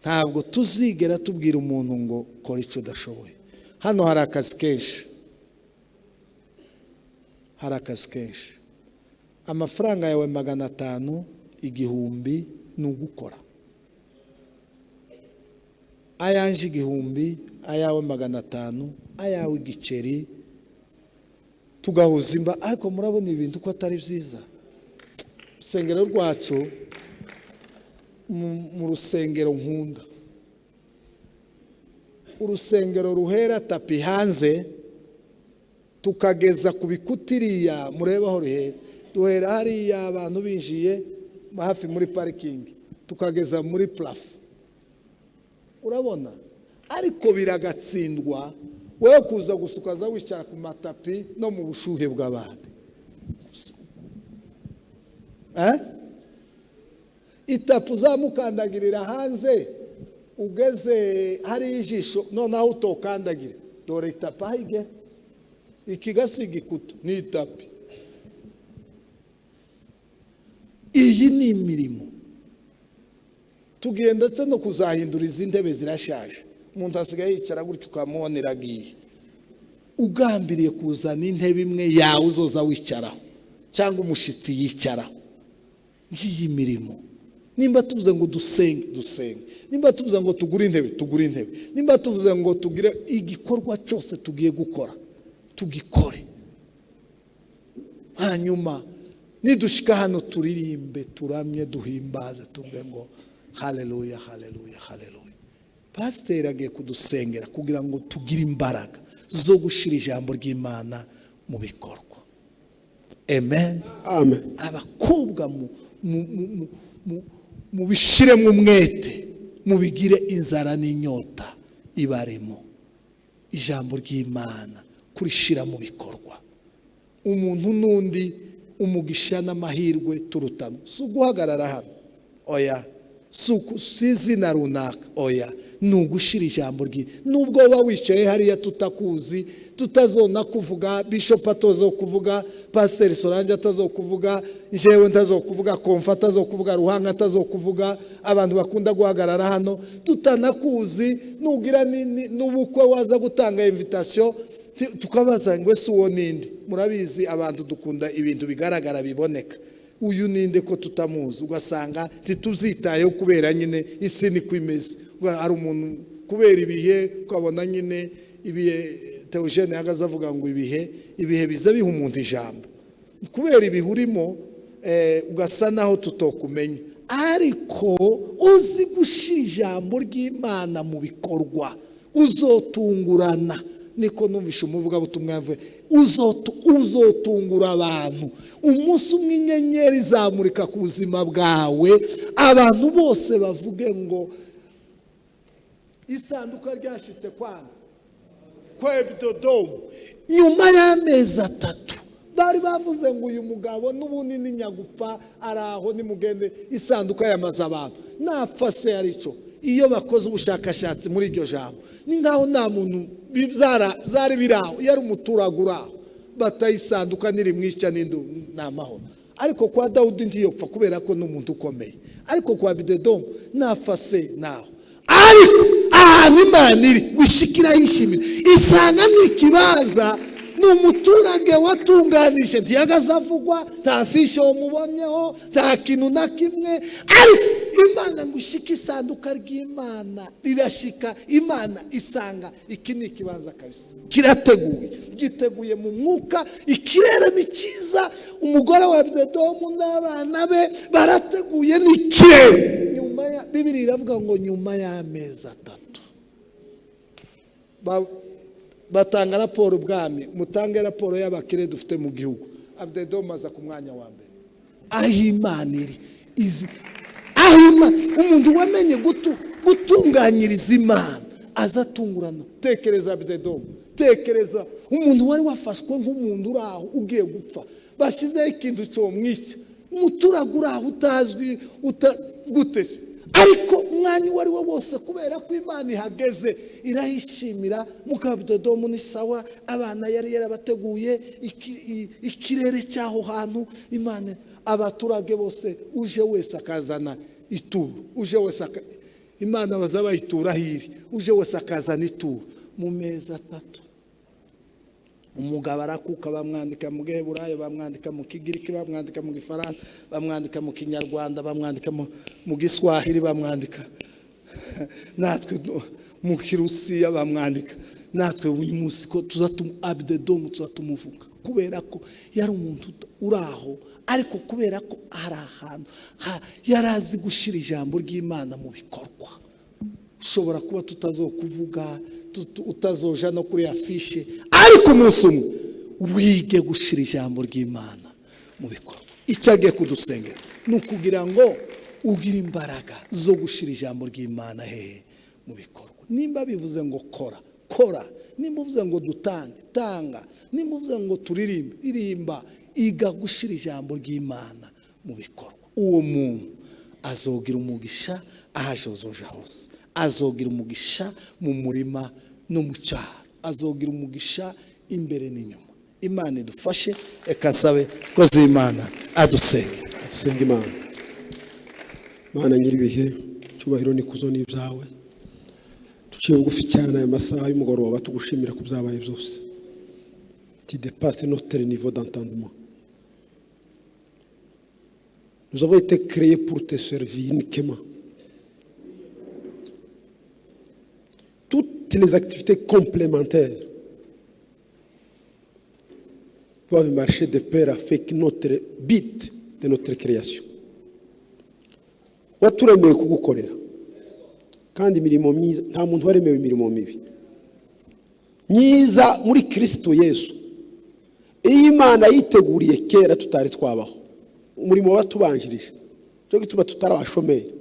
Ntabwo tuzigera tubwira umuntu ngo kora icyo udashoboye. Hano hari akazi kenshi, hari akazi kenshi. Amafaranga yawe 500, 1000, ni ugukora. Ayanje 1000, ayawe 500, ayawe igiceri, tugahuza imba. Ariko murabona ibintu ko atari byiza. Urusengero rwacu, mu rusengero nkunda, urusengero ruhera tapis hanze tukageza ku bikuta iriya, murebe aho ruhera. Duhera hariya abantu binjiye hafi muri parking, tukageza muri plafond, urabona. Ariko biragatsindwa wowe kuza gusa ukaza wicara ku matapi no mu bushuhe bw'abandi. Eh? Itapi uzamukandagirira hanze ugeze hariya ijisho, noneho utokandagira. Dore itapi aho igera, ikigasiga ikuta ni itapi. Iyi ni imirimo tugiye ndetse no kuzahindura. Izi ntebe zirashaje, umuntu asigaye yicara gutya ukamubona iragiye. Ugambiriye kuzana intebe imwe yawe uzoza wicaraho cyangwa umushyitsi yicaraho. Ngiyi mirimo. Nimba tuvuze ngo dusenge, dusenge. Nimba tuvuze ngo tugure intebe, tugure intebe. Nimba tuvuze ngo tugire igikorwa cyose tugiye gukora, tugikore. Hanyuma Nidushika hano turirimbe, turamye, duhimbaze, tuvuge ngo haleluya, haleluya, haleluya. Pasiteri agiye kudusengera kugira ngo tugire imbaraga zo gushyira ijambo ry'Imana mu bikorwa. Amen. Amen. Abakobwa, mubishiremo umwete, mubigire inzara n'inyota ibaremo ijambo ry'Imana kurishira mu bikorwa. Umuntu n'undi, umugisha n'amahirwe turutana si uguhagarara hano, oya, si izina runaka, oya, ni ugushira ijambo rye. Nubwo waba wicaye hariya tutakuzi, tutazona kuvuga, bishop atazokuvuga, pasiteri Solange atazokuvuga, njyewe ntazokuvuga, Komfa atazokuvuga, Ruhanga atazokuvuga, abantu bakunda guhagarara hano tutanakuzi, nugira n'ubukwe waza gutanga invitation, tukabaza ngo ese uwo ninde? Murabizi, abantu dukunda ibintu bigaragara, biboneka. Uyu ninde ko tutamuzi? Ugasanga ntituzitayeho kubera nyine isi niko imeze. Hari umuntu kubera ibihe, ukabona nyine ibihe. Theogene yahagaze avuga ngo ibihe biza biha umuntu ijambo. Kubera ibihe urimo, ugasa naho tutokumenya, ariko uzi gushyira ijambo ry'Imana mu bikorwa uzotungurana. Niko numvishe umuvugabutumwa yavuye, uzotungura abantu. Umunsi umwe inyenyeri izamurika ku buzima bwawe, abantu bose bavuge ngo isanduka ryashyitse kwana kwa Ebidodomu. Nyuma y'amezi 3 bari bavuze ngo uyu mugabo n'ubundi ni nyagupfa, ari aho nimugende, isanduka yamaze abantu, napfa se arico. Iyo bakoze ubushakashatsi muri iryo jambo, ni nkaho nta muntu byari biri aho, yari umuturage uri aho, batayisanduka nirimwica n'indu ni amahoro. Ariko kwa Dawudi ntiyopfa kubera ko ni umuntu ukomeye, ariko kwa Bidedomu napfa se naho. Ariko ahantu Imana iri gushikira yishimira, isanga ni ikibanza, ni umuturage watunganije, ntiyagaze avugwa, nta fishe wamubonyeho, nta kintu na kimwe, ariko Imana ngo ishike isanduka ry'Imana rirashika, Imana isanga iki ni ikibanza kabisa kirateguye, giteguye mu mwuka, ikirere ni cyiza, umugore wa Abidedomu n'abana be barateguye n'ikirere. Nyuma ya Bibiliya iravuga ngo nyuma y'amezi 3 batanga raporo ubwami, mutange raporo y'abakire dufite mu gihugu. Abidedomu aza ku mwanya wa mbere. Aho Imana iri izi, aho Imana, umuntu wamenye gutunganyiriza Imana aza atungurana. Tekereza Abidedomu, tekereza umuntu wari wafashwe nk'umuntu uri aho ugiye gupfa, bashyizeho ikintu cyomwica, umuturage uri aho utazwi gute se, ariko umwanya uwo ari wo wose kubera ko Imana ihageze irahishimira. Muka Abidedomu ni sawa, abana yari yarabateguye, ikirere cy'aho hantu Imana, abaturage bose uje wese akazana ituro, uje wese Imana baza bayitura hiri, uje wese akazana ituro. Mu mezi 3 umugabo arakuka, bamwandika mu Giheburayo, bamwandika mu Kigiriki, bamwandika mu Gifaransa, bamwandika mu Kinyarwanda, bamwandika mu Giswahili, bamwandika natwe mu Kirusiya, bamwandika natwe uyu munsi ko tuza Abidedomu tuza tumuvuga, kubera ko yari umuntu uri aho, ariko kubera ko ari ahantu yari azi gushyira ijambo ry'Imana mu bikorwa. Ushobora kuba tutazokuvuga, utazoja no kuri afishe, ariko umunsi umwe wige gushyira ijambo ry'Imana mu bikorwa. Icyo agiye kudusengera ni ukugira ngo ugire imbaraga zo gushyira ijambo ry'Imana hehe? Mu bikorwa. Nimba bivuze ngo kora, kora. Nimba uvuze ngo dutange, tanga. Nimba uvuze ngo turirimbe, ririmba. Iga gushyira ijambo ry'Imana mu bikorwa. Uwo muntu azogira umugisha aho azoja hose, azogira umugisha mu murima no mu cyaro, azogira umugisha imbere n'inyuma. Imana idufashe. Reka nsabe kozi Imana adusenge. Dusenge Imana. Mana nyir'ibihe, cyubahiro n'ikuzo ni ibyawe. Duciye bugufi cyane aya masaha y'umugoroba tugushimira ku byabaye byose. Tu dépasses notre niveau d'entendement. Nous avons été créés pour te servir uniquement. Toutes les activités complémentaires Doivent marcher de pair avec notre but de notre création. Waturemeye kugukorera, kandi imirimo myiza, nta muntu waremewe imirimo mibi, myiza muri Kirisito Yesu, iyo Imana yiteguriye kera tutari twabaho. Umurimo watubanjirije, cyo gituma tutari abashomeri.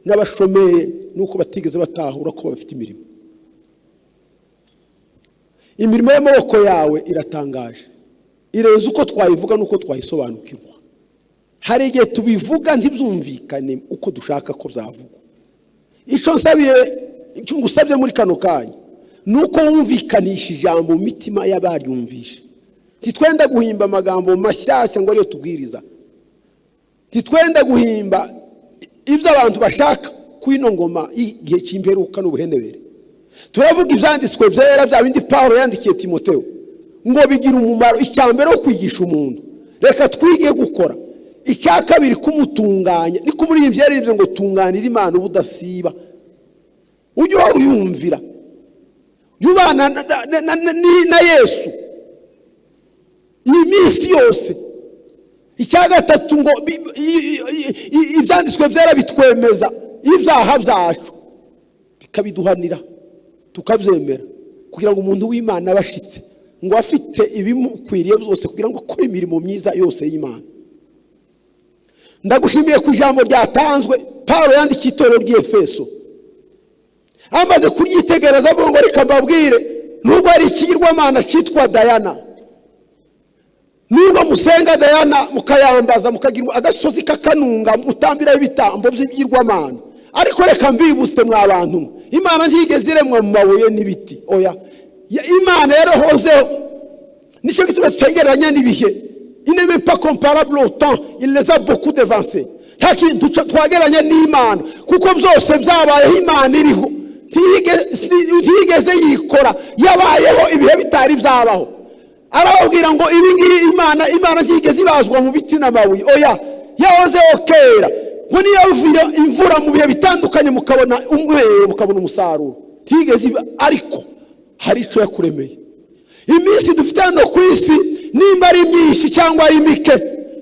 N'abashomeri ni uko batigeze batahura ko bafite imirimo. Imirimo y'amaboko yawe iratangaje, irenze uko twayivuga n'uko twayisobanukirwa. Hari igihe tubivuga ntibyumvikane uko dushaka ko byavugwa. Icyo nsabiye, icyo ngusabye muri kano kanya, ni uko wumvikanisha ijambo mu mitima y'abaryumvishe. Ntitwenda guhimba amagambo mashyashya ngo ariyo tubwiriza. Ntitwenda guhimba ibyo abantu bashaka ku ino ngoma y'igihe cy'imperuka n'ubuhenebere. Turavuga ibyanditswe byera, bya bindi Paul yandikiye Timoteo ngo bigira umumaro, icya mbere wo kwigisha umuntu, reka twige gukora, icya kabiri kumutunganya. Niko umuririmbyi yaririmbye ngo: "Tunganira Imana ubudasiba, ujye uhora uyumvira, jya ubana na Yesu iyi minsi yose." Icya gatatu ngo ibyanditswe byera bitwemeza ibyaha byacu, bikabiduhanira, tukabyemera, kugira ngo umuntu w'Imana abe ashitse, ngo afite ibimukwiriye byose kugira ngo akore imirimo myiza yose y'Imana. Ndagushimiye ku ijambo ryatanzwe. Paul yandikiye itorero ry'Efeso, amaze kuryitegereza avuga ngo: "Reka mbabwire, nubwo hari ikigirwamana cyitwa Dayana, nubwo musenga Dayana, mukayambaza, mukagira agasozi k'akanunga mutambiraho ibitambo by'ibigirwamana, ariko reka mbibutse mwa bantu mwe, Imana ntiyigeze iremwa mu mabuye n'ibiti. Oya, Imana yarahozeho. Nicyo gituma tutagereranya n'ibihe." Il n'est même pas comparable au temps, il les a beaucoup devancés. Nta kintu twagereranya n'Imana, kuko byose byabayeho Imana iriho. Ntiyigeze yikora, yabayeho ibihe bitari byabaho. Arababwira ngo ibi ngibi, Imana ntiyigeze ibazwa mu biti n'amabuye. Oya, yahozeho kera. Ngo niyo imvura mu bihe bitandukanye, mukabona umweru, mukabona umusaruro, ntiyigeze iba. Ariko hari icyo yakuremeye. Iminsi dufite hano ku isi, nimba ari myinshi cyangwa ari mike,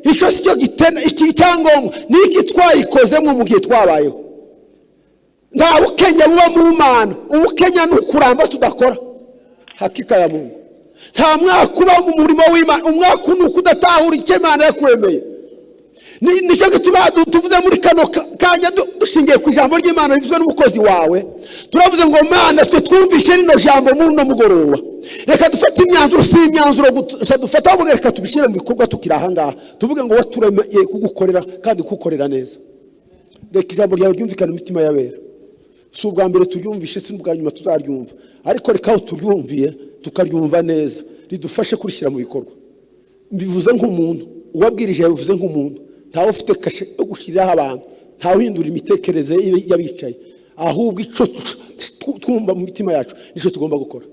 icyo si cyo gitena. Iki cyangombwa ni iki twayikozemo mu gihe twabayeho. Nta bukenya buba mu Mana. Ubukenya ni ukuramba tudakora. Hakika ya Mungu, nta mwaka uba mu murimo w'Imana. Umwaka ni uko udatahura icyo Imana yakuremeye. Nicyo gituma tuvuze muri kano kanya, dushingiye ku ijambo ry'Imana rivuzwe n'umukozi wawe, turavuze ngo: "Mana, twe twumvishe rino jambo muri uno mugoroba, reka dufate imyanzuro." Si imyanzuro gusa dufata, ahubwo reka tubishyire mu bikorwa tukiri aha ngaha. Tuvuge ngo waturemeye kugukorera kandi kugukorera neza. Reka ijambo ryawe ryumvikane mu mitima y'abera. Si ubwa mbere turyumvishe, si n'ubwa nyuma tuzaryumva, ariko reka aho turyumviye tukaryumva neza, ridufashe kurishyira mu bikorwa. Mbivuze nk'umuntu uwabwirije, yabivuze nk'umuntu. Ntawe ufite kashe yo gushyiriraho abantu, ntawe uhindura imitekerereze y'abicaye, ahubwo icyo twumva mu mitima yacu nicyo tugomba gukora.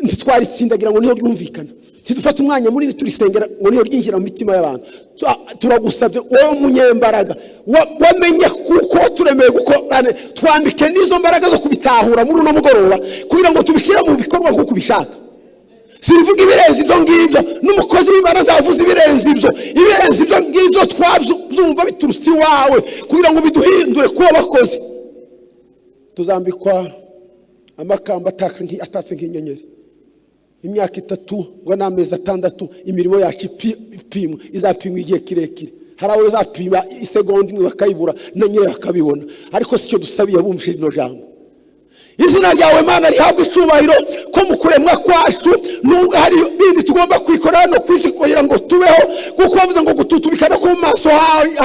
Ntitwaritsindagira ngo niho ryumvikana, ntidufate umwanya munini turisengera ngo niho ryinjira mu mitima y'abantu. Turagusabye wowe munyembaraga, wamenye kuko turemeye gukorane, twambike n'izo mbaraga zo kubitahura muri uno mugoroba kugira ngo tubishyire mu bikorwa nk'uko ubishaka. Sibivuga ibirenze ibyo ngibyo, n'umukozi w'Imana ntavuze ibirenze ibyo. Ibirenze ibyo ngibyo twabyumva biturutse iwawe, kugira ngo biduhindure kuba abakozi. Tuzambikwa amakamba atatse nk'inyenyeri. Imyaka 3 ngo n'amezi 6, imirimo yacu ipimwa, izapimwa igihe kirekire. Hari abo izapima isegonda imwe bakayibura, na nyirayo bakabibona, ariko si cyo dusabiye bumvise rino jambo. Izina ryawe, Mana, rihabwa icyubahiro, ko mu kuremwa kwacu, nubwo hari ibindi tugomba kwikorera hano ku isi kugira ngo tubeho, kuko bavuze ngo gututubikana ko mu maso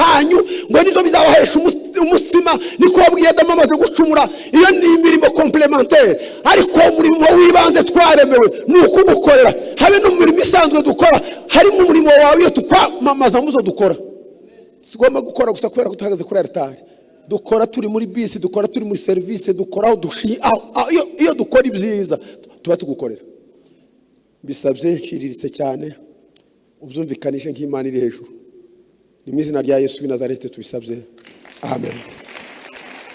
hanyu ngo nibyo bizabahesha umutsima, niko wabwiye Adamu amaze gucumura. Iyo ni imirimo complémentaire, ariko umurimo w'ibanze twaremewe ni ukugukorera. Habe no mu mirimo isanzwe dukora harimo umurimo wawe. Iyo tukwamamaza mu zo dukora, tugomba gukora gusa kubera ko duhagaze kuri aritari. Dukora turi muri bisi, dukora turi muri serivisi, dukora aho iyo dukora ibyiza tuba tugukorera. Bisabye nciriritse cyane, ubyumvikanishe nk'Imana iri hejuru. Ni mu izina rya Yesu w'i Nazareti tubisabye, amen.